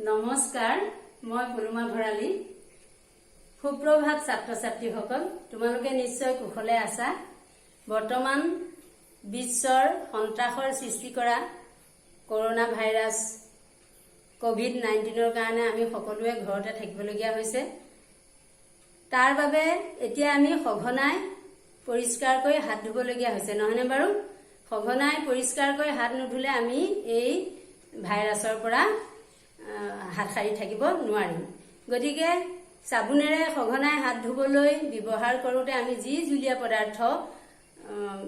নমস্কাৰ, মই পলুমা ভৰালী। সুপ্ৰভাত ছাত্ৰ ছাত্ৰীসকল, তোমালোকে নিশ্চয় কুশলে আছা। বৰ্তমান বিশ্বৰ সন্ত্ৰাসৰ সৃষ্টি কৰা কৰোণা ভাইৰাছ কভিড-19ৰ কাৰণে আমি সকলোৱে ঘৰতে থাকিবলগীয়া হৈছে। তাৰ বাবে এতিয়া আমি সঘনাই পৰিষ্কাৰকৈ হাত ধুবলগীয়া হৈছে, নহয়নে বাৰু? সঘনাই পৰিষ্কাৰকৈ হাত নুধুলে আমি এই ভাইৰাছৰ পৰা হাত সাৰি থাকিব নোৱাৰিম। গতিকে চাবোনেৰে সঘনাই হাত ধুবলৈ ব্যৱহাৰ কৰোঁতে আমি যি জুলীয়া পদাৰ্থ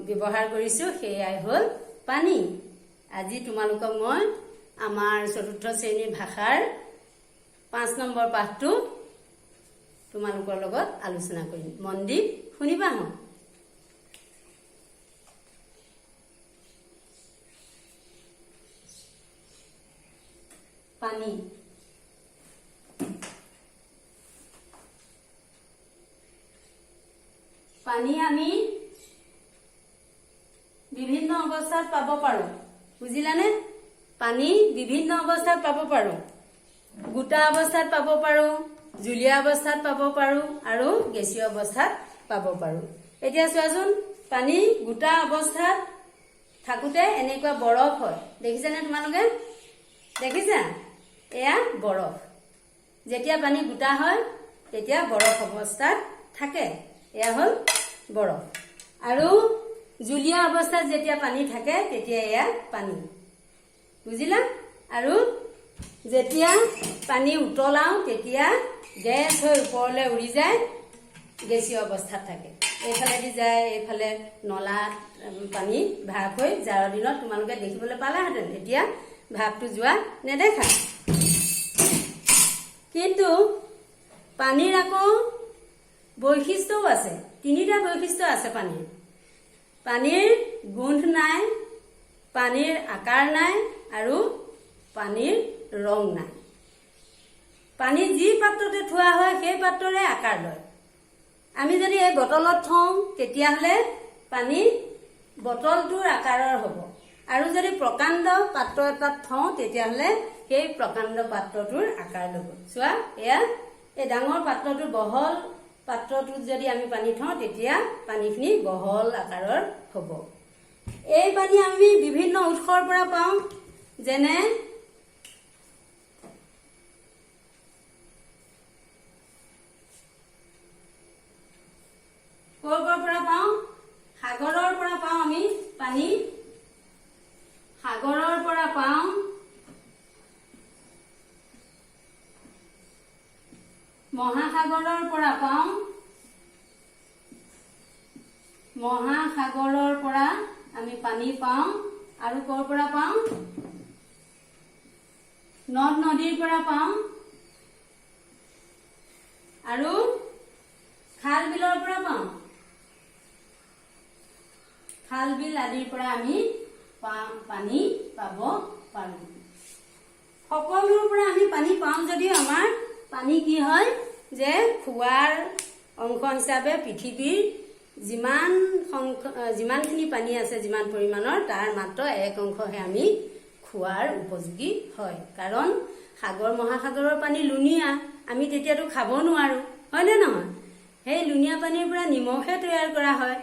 ব্যৱহাৰ কৰিছোঁ, সেয়াই হ'ল পানী। আজি তোমালোকক মই আমাৰ চতুৰ্থ শ্ৰেণীৰ ভাষাৰ 5 নম্বৰ পাঠটো তোমালোকৰ লগত আলোচনা কৰিম। মন দি শুনিবা হওঁ। পানী। পানী আমি বিভিন্ন অৱস্থাত পাব পাৰো, বুজিলানে? পানী বিভিন্ন অৱস্থাত পাব পাৰো। গোটা অৱস্থাত পাব পাৰো, জুলীয়া অৱস্থাত পাব পাৰো আৰু গেছীয় অৱস্থাত পাব পাৰো। এতিয়া চোৱাচোন, পানী গোটা অৱস্থাত থাকোঁতে এনেকুৱা বৰফ হয়, দেখিছানে তোমালোকে? দেখিছা? এয়া বৰফ। যেতিয়া পানী গোটা হয় তেতিয়া বৰফ অৱস্থাত থাকে, এয়া হ'ল বৰফ। আৰু জুলীয়া অৱস্থাত যেতিয়া পানী থাকে তেতিয়া এয়া পানী, বুজিলা? আৰু যেতিয়া পানী উতলাওঁ তেতিয়া গেছ হৈ ওপৰলৈ উৰি যায়, গেছীয় অৱস্থাত থাকে। এইফালেদি যায়, এইফালে নলাত পানী ভাপ হৈ জাৰৰ দিনত তোমালোকে দেখিবলৈ পালাহেঁতেন, এতিয়া ভাপটো যোৱা নেদেখা। কিন্তু পানীৰ আকৌ বৈশিষ্ট্যও আছে, তিনিটা বৈশিষ্ট্য আছে পানীৰ। পানীৰ গোন্ধ নাই, পানীৰ আকাৰ নাই আৰু পানীৰ ৰং নাই। পানী যি পাত্ৰতে থোৱা হয় সেই পাত্ৰৰে আকাৰ লয়। আমি যদি এই বটলত থওঁ তেতিয়াহ'লে পানী বটলটোৰ আকাৰৰ হ'ব, আৰু যদি প্ৰকাণ্ড পাত্ৰ এটাত থওঁ তেতিয়াহ'লে সেই প্ৰকাণ্ড পাত্ৰটোৰ আকাৰ ল'ব। চোৱা, এয়া এই ডাঙৰ পাত্ৰটোৰ বহল পাত্ৰটোত যদি আমি পানী থওঁ তেতিয়া পানীখিনি বহল আকাৰৰ হ'ব। এই পানী আমি বিভিন্ন উৎসৰ পৰা পাওঁ, যেনে ক'ৰ ক'ৰ পৰা পাওঁ? সাগৰৰ পৰা পাওঁ আমি পানী, সাগৰৰ পৰা পাওঁ, মহাসাগৰৰ পৰা পাওঁ, মহাসাগৰৰ পৰা আমি পানী পাওঁ। আৰু ক'ৰ পৰা পাওঁ? নদ নদীৰ পৰা পাওঁ আৰু খাল বিলৰ পৰা পাওঁ। খাল বিল আদিৰ পৰা আমি পানী পাব পাৰো। সকলোৰ পৰা আমি পানী পাওঁ যদিও আমাৰ পানী কি হয় যে খোৱাৰ অংশ হিচাপে পৃথিৱীৰ যিমানখিনি পানী আছে, যিমান পৰিমাণৰ, তাৰ মাত্ৰ এক অংশহে আমি খোৱাৰ উপযোগী হয়। কাৰণ সাগৰ মহাসাগৰৰ পানী লুণীয়া, আমি তেতিয়াতো খাব নোৱাৰো, হয়নে নহয়? সেই লুণীয়া পানীৰ পৰা নিমখহে তৈয়াৰ কৰা হয়।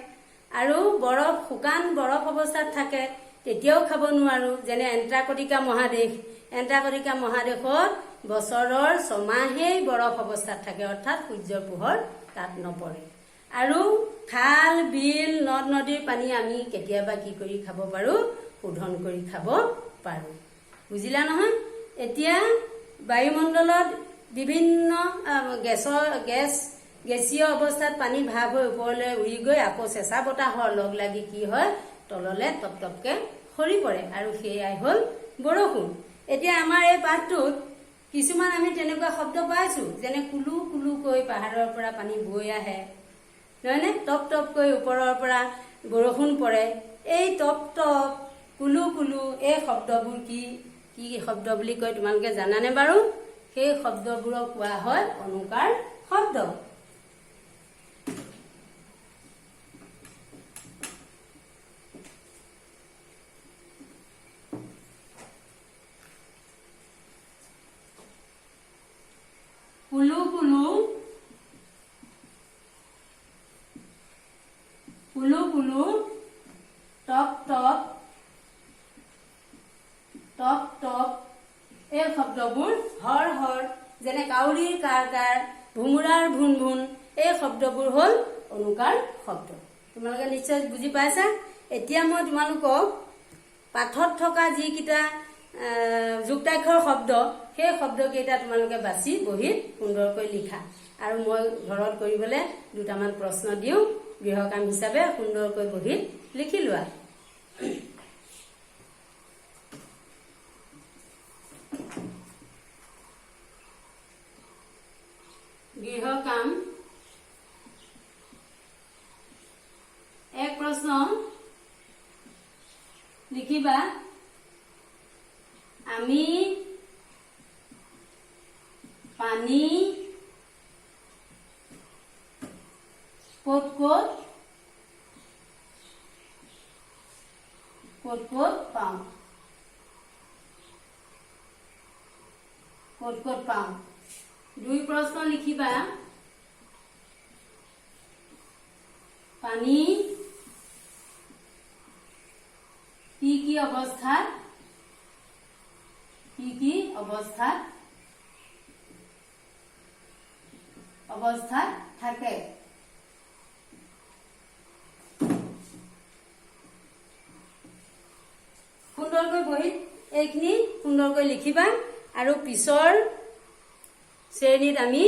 আৰু বৰফ, শুকান বৰফ অৱস্থাত থাকে তেতিয়াও খাব নোৱাৰো। যেনে এণ্টাৰ্কটিকা মহাদেশ, এণ্টাৰ্কটিকা মহাদেশত বছৰৰ ছমাহেই বৰফ অৱস্থাত থাকে, অৰ্থাৎ সূৰ্যৰ পোহৰ তাত নপৰে। আৰু খাল বিল নদ নদীৰ পানী আমি কেতিয়াবা কি কৰি খাব পাৰো? শোধন কৰি খাব পাৰো, বুজিলা নহয়? এতিয়া বায়ুমণ্ডলত বিভিন্ন গেছীয় অৱস্থাত পানী ভাপ হৈ ওপৰলৈ উৰি গৈ আকৌ চেঁচা বতাহৰ লগ লাগি কি হয়, তললে টপ টপকে সৰি পৰে, আৰু সেয়াই হ'ল বৰষুণ। এতিয়া আমাৰ এই পাঠটোত কিছুমান আমি তেনেকুৱা শব্দ পাইছো, যেনে কুলু কুলুকৈ পাহাৰৰ পৰা পানী বৈ আহে, নহয়নে? টপ টপকৈ ওপৰৰ পৰা বৰষুণ পৰে। এই টপ টপ, কুলু কুলু, এই শব্দবোৰ কি কি শব্দ বুলি কয় তোমালোকে জানানে বাৰু? সেই শব্দবোৰক কোৱা হয় অনুকাৰ শব্দ। কুলু কুলু, কুলু কুলু, টপ টপ, টপ টপ, এই শব্দবোৰ হৰ হৰ, যেনে কাউৰীৰ কাৰ কাৰ, ভোমোৰাৰ ভুন ভুন, এই শব্দবোৰ হ'ল অনুকাৰ শব্দ। তোমালোকে নিশ্চয় বুজি পাইছা। এতিয়া মই তোমালোকক পাঠত থকা যিকেইটা যুক্তাক্ষৰ শব্দ, সেই শব্দকেইটা তোমালোকে বাছি বহীত সুন্দৰকৈ লিখা আৰু মই ঘৰত কৰিবলৈ দুটামান প্ৰশ্ন দিওঁ গৃহকাম হিচাপে, সুন্দৰকৈ বহীত লিখি লোৱা। গৃহকাম এক প্ৰশ্ন লিখিবা, আমি পানী ক'ত ক'ত ক'ত ক'ত পাওঁ, ক'ত ক'ত পাওঁ। দুই প্ৰশ্ন লিখিবা, পানী কি কি অৱস্থাত, কি কি অৱস্থাত অৱস্থাত থাকে। সুন্দৰকৈ বহীত এইখিনি সুন্দৰকৈ লিখিবা আৰু পিছৰ শ্ৰেণীত আমি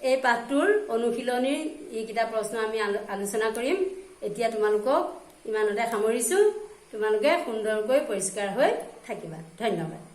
এই পাঠটোৰ অনুশীলনীৰ এইকেইটা প্ৰশ্ন আমি আলোচনা কৰিম। এতিয়া তোমালোকক ইমানতে সামৰিছো। তোমালোকে সুন্দৰকৈ পৰিষ্কাৰ হৈ থাকিবা। ধন্যবাদ।